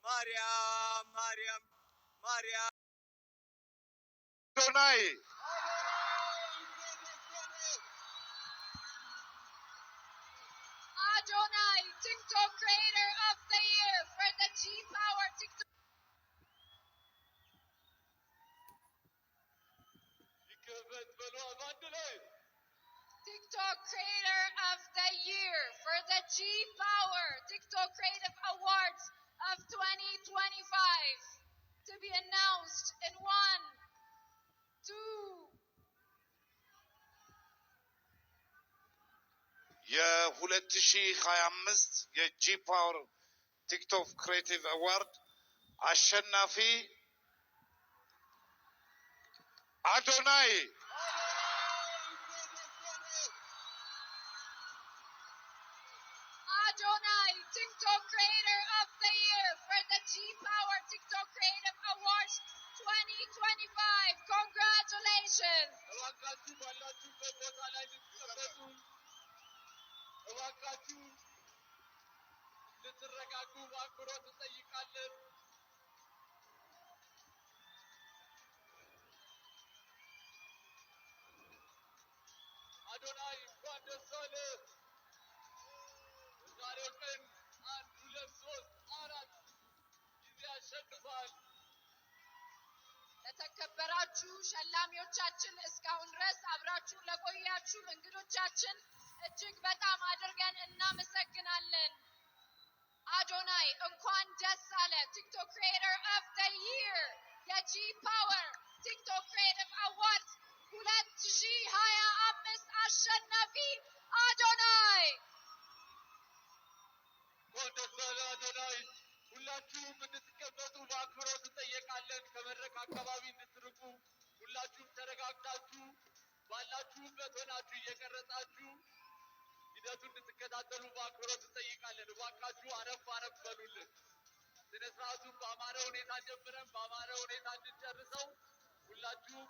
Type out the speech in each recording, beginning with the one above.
ማርያም ማርያም ማርያም። አዶናይ። Adonai, TikTok Creator of the Year for the G Power TikTok. ይከፈት በሉ በአንድ ላይ። TikTok Creator of the Year for the G Power TikTok Creative Awards of 2025 to be announced in 1, 2, የ2025 የ G Power TikTok Creative Award አሸናፊ አዶናይ። Adonai, TikTok Creator of the Year for the G Power TikTok Creative Awards 2025. Congratulations! እባካችሁ ባላችሁበት ቦታ ላይ እንድትቀመጡ፣ እባካችሁ እንድትረጋጉ በአክብሮት እንጠይቃለን። አዶናይ እንኳን ደስ አለህ። በዛሬው ቀን 1፣ 2፣ 3፣ 4 ጊዜ አሸንፏል። ለተከበራችሁ ሸላሚዎቻችን፣ እስካሁን ድረስ አብራችሁ ለቆያችሁ እንግዶቻችን እጅግ በጣም አድርገን እናመሰግናለን። አዶናይ እንኳን ደስ አለህ። TikTok Creator of the Year የ G Power TikTok Creative Award 2025 አሸናፊ አዶናይ። እንኳን ደስ አለህ አዶናይ። ሁላችሁም እንድትቀመጡ በአክብሮት እንጠየቃለን። ከመድረክ አካባቢ እንድትርቁ፣ ሁላችሁም ተረጋግታችሁ ባላችሁበት ሆናችሁ እየቀረጻችሁ ሂደቱን እንድትከታተሉ በአክብሮት እንጠይቃለን። እባካችሁ አረፍ አረፍ በሉልን። ስነ ስርዓቱን በአማረ ሁኔታ ጀምረን በአማረ ሁኔታ እንድንጨርሰው ሁላችሁም።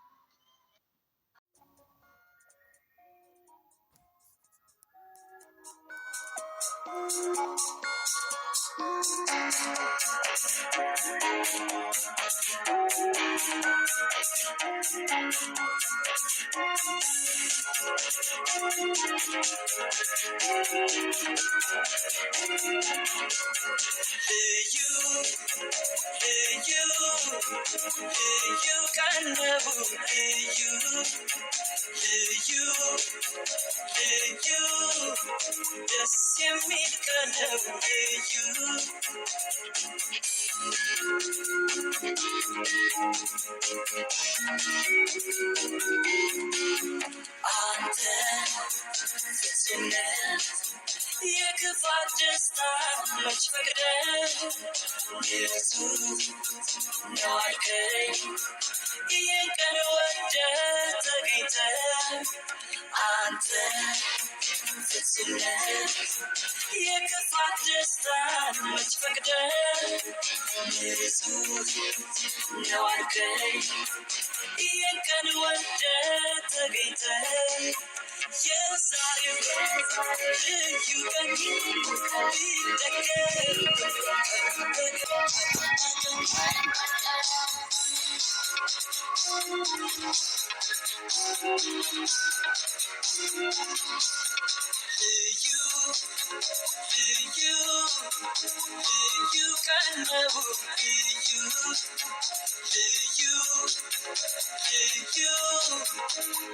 ልዩ ልዩ ልዩ ቀን ነው፣ ልዩ ልዩ ልዩ ደስ የሚል ቀን ነው ልዩ። አንተ ፍጹም ነህ፣ የክፋት ደስታ መች ፈቅደህ ንጹህ ነው አልከኝ፣ ይህን ቀን ወደህ ተገኝተህ። አንተ ፍጹም ነህ፣ የክፋት ደስታ መች ፈቅደህ ንጹህ ነው አልከኝ፣ ይህን ቀን ወደህ ተገኝተህ። የዛሬው ልዩ ቀን ቢደገም። ልዩ ልዩ ልዩ ቀን ነው፣ ልዩ ልዩ ልዩ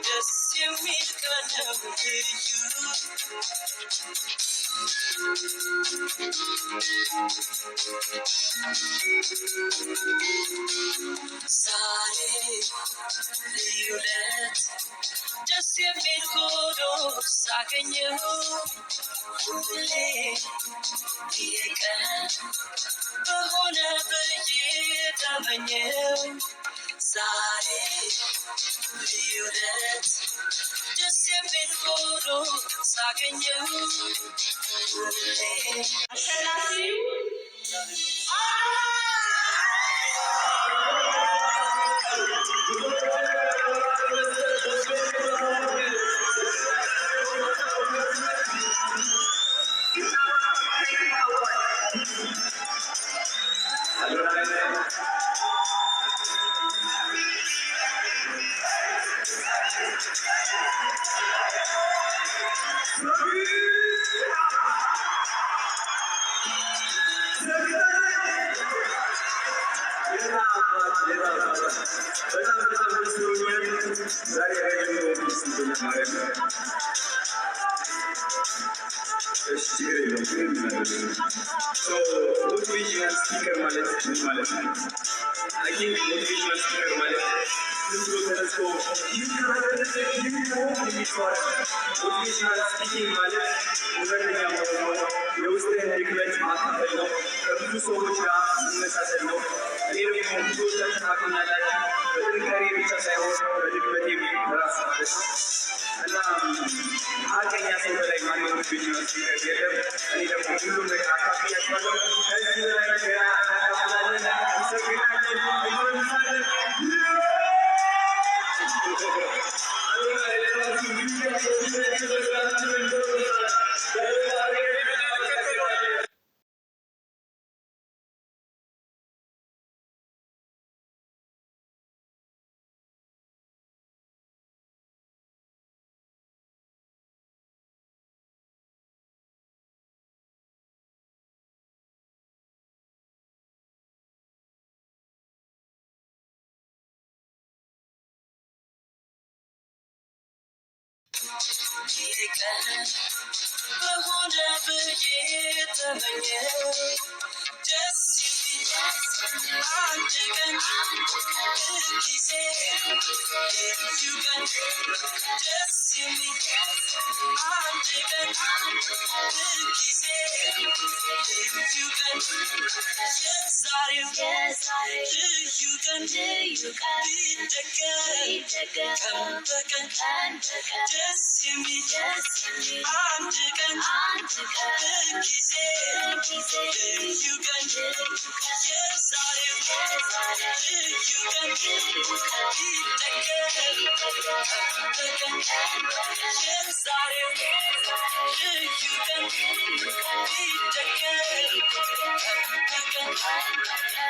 ደስ የሚል ቀን ነው ልዩ። ዛሬ ልዩ ዕለት ደስ የሚል ሆኖ ሳገኘው፣ ሁሌ ይህ ቀን በሆነ ብዬ ተመኘው። ዛሬ ልዩ ዕለት ደስ የሚል ሆኖ ሳገኘው፣ ሁሌ። አሸናፊው። በጣም በጣም ደስ ብሎኛል። ዛሬ ረጅም ነው ስንቶኛ ማለት ነው። እሺ፣ ችግር የለውም፣ ምንም አይደለም። So motivational speaker ማለት ምን ማለት ነው? I think motivational speaker ማለት ዝም ብሎ ተነስቶ ይህ የሚል ሰው አይደለም። Motivational speaking ማለት እውነተኛ መሆን ነው። የውስጥህን ድክመት ማካፈል ነው። ከብዙ ሰዎች ጋር መመሳሰል ነው። እኔ ደግሞ ብዙዎቻችሁ ታውቁኛላችሁ፣ በጥንካሬ ብቻ ሳይሆን በድክመቴም ራሱ ማለት ነው። እና ሀቀኛ ሰው በላይ ማንም motivational speaker የለም። እኔ ደግሞ ሁሉም ነገር አካፍያችኋለሁ። ከዚህ በላይ ገና እናካፍላለን፣ እንሰግናለን፣ እንመልሳለን። ቀን በሆነ ብዬ ተመኘው፣ ደስ የሚል አንድ ቀን ጊዜ፣ ልዩ ቀን፣ ደስ የሚል አንድ ቀን ጊዜ፣ ልዩ ቀን፣ የዛሬው ልዩ ቀን ቢደገም ቀን በቀን፣ ደስ የሚል አንድ ቀን ጊዜ፣ ልዩ ቀን፣ የዛሬው ልዩ ቀን ቢደገም ቀን በቀን፣ የዛሬው ልዩ ቀን ቢደገም ቀን በቀን።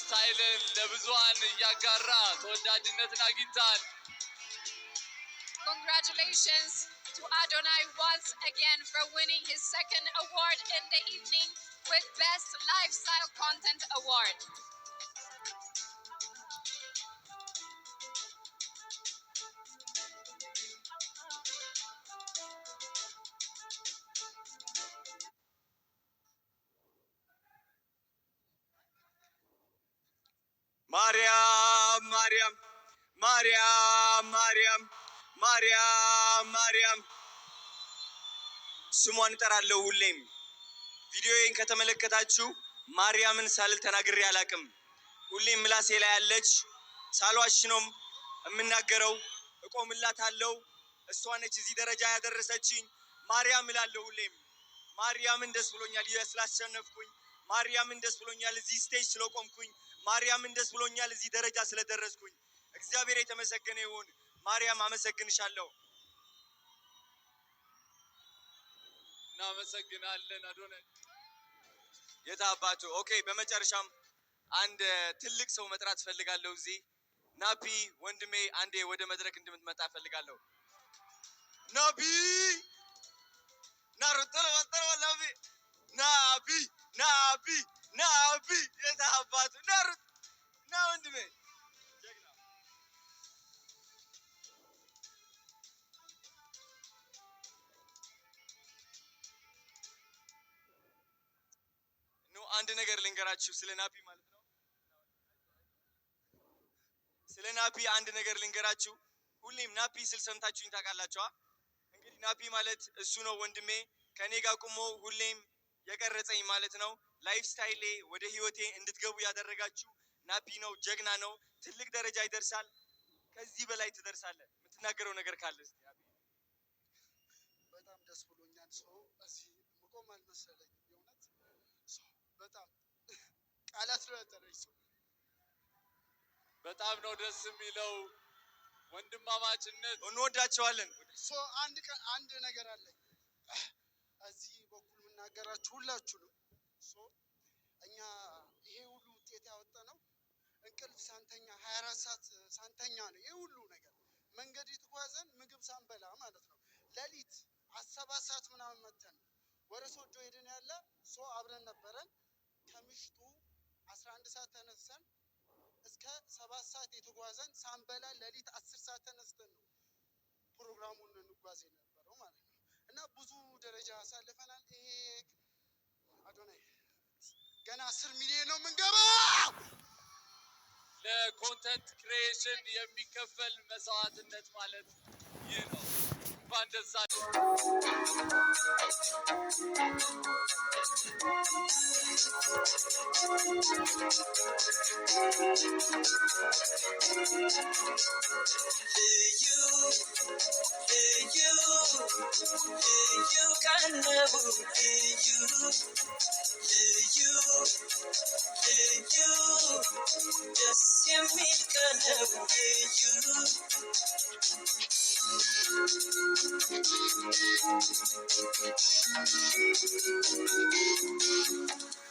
Style ን ለብዙሃን እያጋራ ተወዳጅነትን አግኝቷል። Congratulations to Adonai once again for winning his second award in the evening with Best Lifestyle Content Award. ማርያም፣ ማርያም፣ ማርያም፣ ማርያም፣ ማርያም፣ ማርያም፣ ስሟን እጠራለሁ ሁሌም። ቪዲዮዬን ከተመለከታችሁ ማርያምን ሳልል ተናግሬ አላቅም። ሁሌም ምላሴ ላይ ያለች፣ ሳልዋሽ ነው የምናገረው። እቆምላታለሁ። እሷ ነች እዚህ ደረጃ ያደረሰችኝ። ማርያም እላለሁ ሁሌም። ማርያምን ደስ ብሎኛል ስላሸነፍኩኝ። ማርያምን ደስ ብሎኛል እዚህ stage ስለቆምኩኝ። ማርያምን ደስ ብሎኛል እዚህ ደረጃ ስለደረስኩኝ። እግዚአብሔር የተመሰገነ ይሁን። ማርያም፣ አመሰግንሻለሁ። እናመሰግናለን አዶናይ። የታባቱ okay። በመጨረሻም አንድ ትልቅ ሰው መጥራት ፈልጋለሁ። እዚህ ናፒ ወንድሜ አንዴ ወደ መድረክ እንድትመጣ ፈልጋለሁ። ናፒ ናሩ ጥለዋል፣ ጥለዋል። ናፒ፣ ናፒ፣ ናፒ፣ ናፒ፣ የታባቱ ናሩ ና ወንድሜ ጀግና። ኑ አንድ ነገር ልንገራችሁ ስለ ናፒ ማለት ነው። ስለ ናፒ አንድ ነገር ልንገራችሁ። ሁሌም ናፒ ስል ሰምታችሁኝ ታውቃላችኋ። እንግዲህ ናፒ ማለት እሱ ነው ወንድሜ፣ ከኔ ጋር ቁሞ ሁሌም የቀረጸኝ ማለት ነው። Lifestyle ኤ ወደ ህይወቴ እንድትገቡ ያደረጋችሁ ናፒ ነው። ጀግና ነው። ትልቅ ደረጃ ይደርሳል። ከዚህ በላይ ትደርሳለህ። የምትናገረው ነገር ካለ እስኪ ናፒ። በጣም ደስ ብሎኛል። So እዚህ መቆም አልመሰለኝም። የእውነት so በጣም ቃላት ነው ያጠረኝ። So በጣም ነው ደስ የሚለው ወንድማማችነት። እንወዳቸዋለን። So አንድ ቀን አንድ ነገር አለኝ እዚህ በኩል የምናገራችሁ ሁላችሁንም። So እኛ ይሄ ሁሉ ውጤት ያወጣነው እንቅልፍ ሳንተኛ፣ 24 ሰዓት ሳንተኛ ነው። ይሄ ሁሉ ነገር መንገድ የተጓዘን ምግብ ሳንበላ ማለት ነው። ሌሊት 7 ሰዓት ምናምን መተን ነው ወደ ሶዶ ሄደን ያለ። So አብረን ነበረን። ከምሽቱ 11 ሰዓት ተነስተን እስከ 7 ሰዓት የተጓዘን ሳንበላ፣ ሌሊት 10 ሰዓት ተነስተን ነው ፕሮግራሙን እንጓዝ የነበረው ማለት ነው። እና ብዙ ደረጃ አሳልፈናል። ይሄ አዶናይ ገና 10 ሚሊዮን ነው የምንገባው። ለ content creation የሚከፈል መስዋዕትነት ማለት ይህ ነው። እንኳን ደስ አለህ። ልዩ ልዩ ልዩ ቀን ነው፣ ልዩ ልዩ ልዩ ደስ የሚል ቀን ነው ልዩ።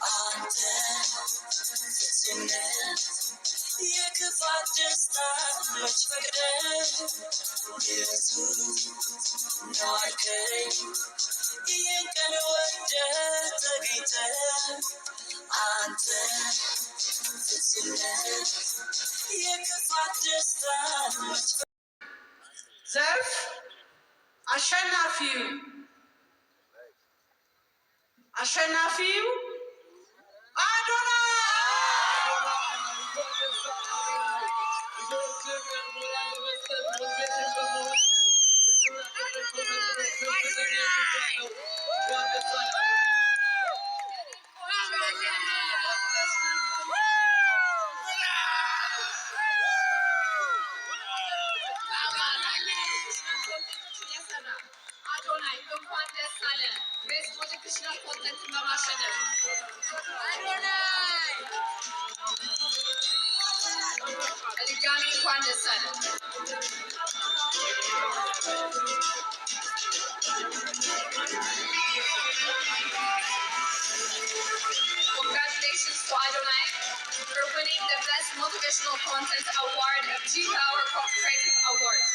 አንተ ፍጹም ነህ፣ የክፋት ደስታ መች ፈቅደህ ንጹህ ነው አልከኝ፣ ይህን ቀን ወደህ ተገኝተህ። አንተ ፍጹም ነህ፣ የክፋት ደስታ መች ዘርፍ አሸናፊው አዶናይ። ልጆችን ሞራል በመስጠት motivation በመሆን ከፍተኛ ጉዳይ ነው። እንኳን ደስ አለህ። አዶናይ እንኳን ደስ አለህ። Best motivational content ን በማሸነፍ አዶናይ በድጋሚ እንኳን ደስ አለህ። Congratulations to Adonai for winning the Best Motivational Content Award of G Power Creative Awards.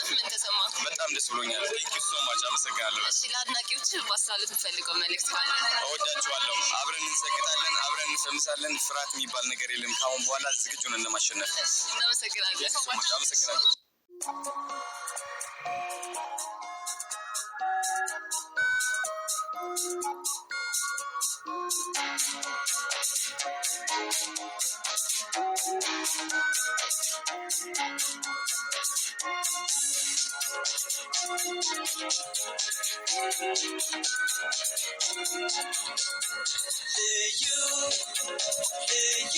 ምን ተሰማ? በጣም ደስ ብሎኛል። Thank you so much፣ አመሰግናለሁ። እሺ፣ ለአድናቂዎች ማስተላለፍ የምፈልገው መልእክት ካለ? እወዳችኋለሁ። አብረን እንሰግጣለን፣ አብረን እንፈምሳለን። ፍርሃት የሚባል ነገር የለም። ከአሁን በኋላ ዝግጁ ነን ለማሸነፍ። እሺ፣ እናመሰግናለን። Thank you so much፣ አመሰግናለሁ። ልዩ ልዩ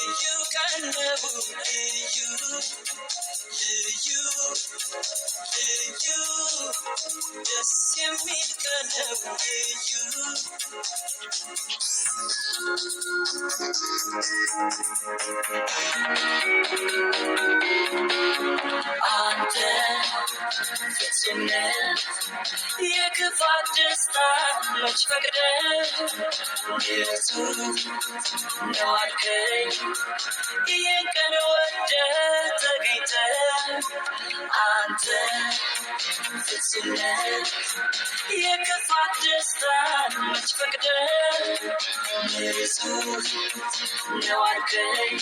ልዩ ቀን ነው፣ ልዩ ልዩ ልዩ ደስ የሚል ቀን ነው ልዩ። አንተ ፍጹም ፍጹም ነህ፣ የክፋት ደስታ መች ፈቅደህ ንጹህ ነው አልከኝ። ይህን ቀን ወደህ ተገኝተህ አንተ ፍጹም ነህ፣ የክፋት ደስታ መች ፈቅደህ ንጹህ ነው አልከኝ።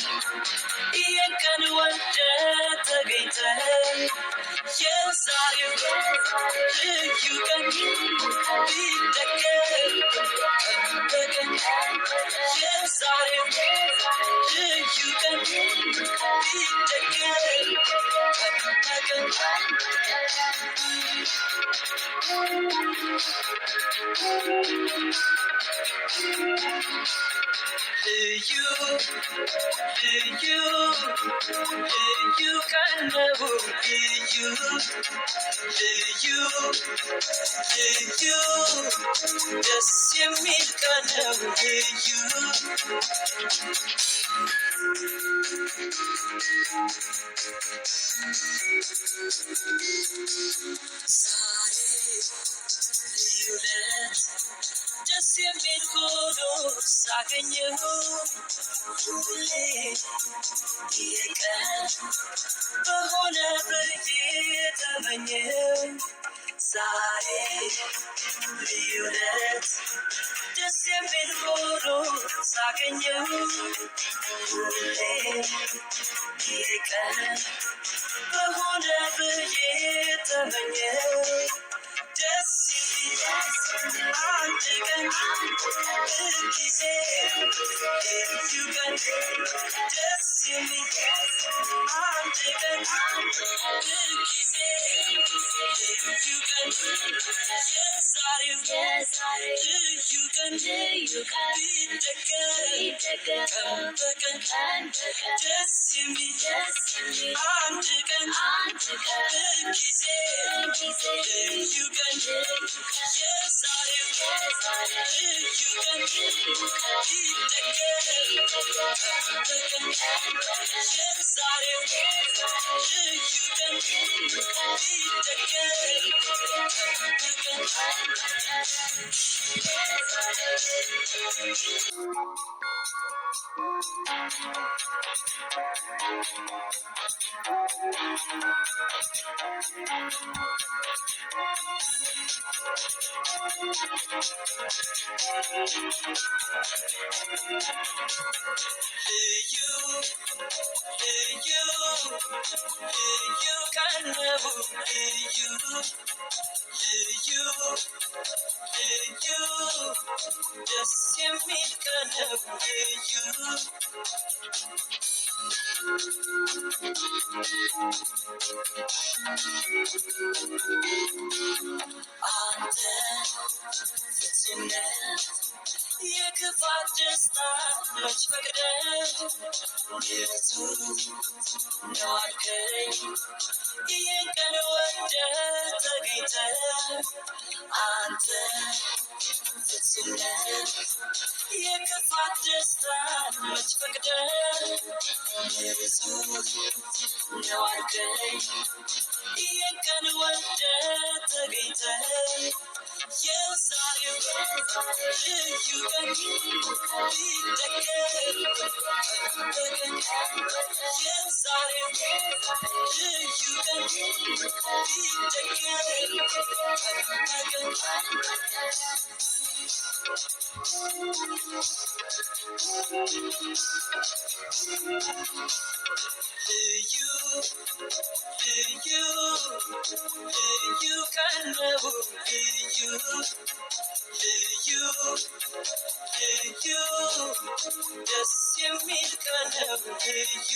ይህን ቀን ወደህ ተገኝተህ የዛሬው ልዩ ቀን ቢደገም ቀን በቀን፣ የዛሬው ልዩ ቀን ቢደገም ቀን በቀን። ልዩ ልዩ ልዩ ቀን ነው፣ ልዩ ልዩ ልዩ ደስ የሚል ቀን ነው፣ ልዩ። ዛሬ ልዩ ዕለት ደስ የሚል ሆኖ ሳገኘው፣ ሁሌ ይህ ቀን በሆነ ብዬ ተመኘው። ዛሬ ልዩ ዕለት ደስ የሚል ሆኖ ሳገኘው፣ ሁሌ ይህ ቀን በሆነ ብዬ ተመኘው። ደስ የሚል አንድ ቀን ጊዜ ልዩ ቀን፣ ደስ የሚል አንድ ቀን ጊዜ ልዩ ቀን፣ የዛሬው ልዩ ቀን ቢደገም ቀን በቀን፣ ደስ የሚል አንድ ቀን ጊዜ ልዩ ቀን፣ የዛሬው ልዩ ቀን ቢደገም ቀን በቀን፣ የዛሬው ልዩ ቀን ቢደገም ቀን በቀን። ልዩ ልዩ ልዩ ቀን ነው፣ ልዩ ልዩ ልዩ ደስ የሚል ቀን ነው፣ ልዩ። አንተ ፍጹም ነህ፣ የክፋት ደስታ መች ፈቅደህ ንጹህ ነው አልከኝ። ይህን ቀን ወደህ ተገኝተህ አንተ ፍጹም ነህ፣ የክፋት ደስታ መች ፈቅደህ ንጹህ ነው አልከኝ። ይህን ቀን ወደህ ተገኝተህ የዛሬው ልዩ ቀን ቢደገም ቀን በቀን፣ የዛሬው ልዩ ቀን ቢደገም ቀን በቀን። ልዩ ልዩ ልዩ ቀን ነው፣ ልዩ ልዩ ልዩ ደስ የሚል ቀን ነው፣ ልዩ።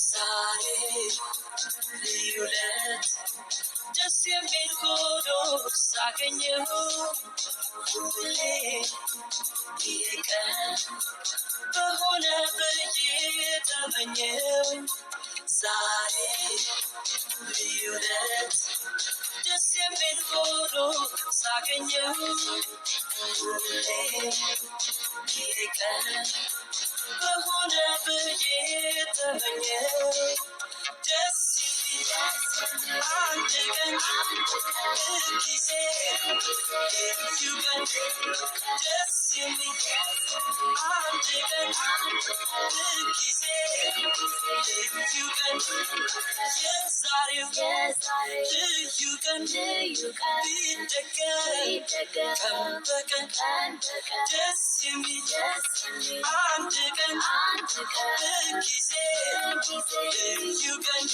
ዛሬ ልዩ ዕለት ደስ የሚል ሆኖ ሳገኘው፣ ሁሌ ይህ ቀን በሆነ ብዬ ተመኘው። ዛሬ ልዩ ዕለት ደስ የሚል ሆኖ ሳገኘው። አገኘሁ። ሁሌ ይህ ቀን በሆነ ብዬ ተመኘሁ። ደስ የሚል አንድ ቀን ጊዜ ልዩ ቀን፣ ደስ የሚል አንድ ቀን ጊዜ ልዩ ቀን፣ የዛሬው ልዩ ቀን ቢደገም ቀን በቀን፣ ደስ የሚል አንድ ቀን ጊዜ ልዩ ቀን።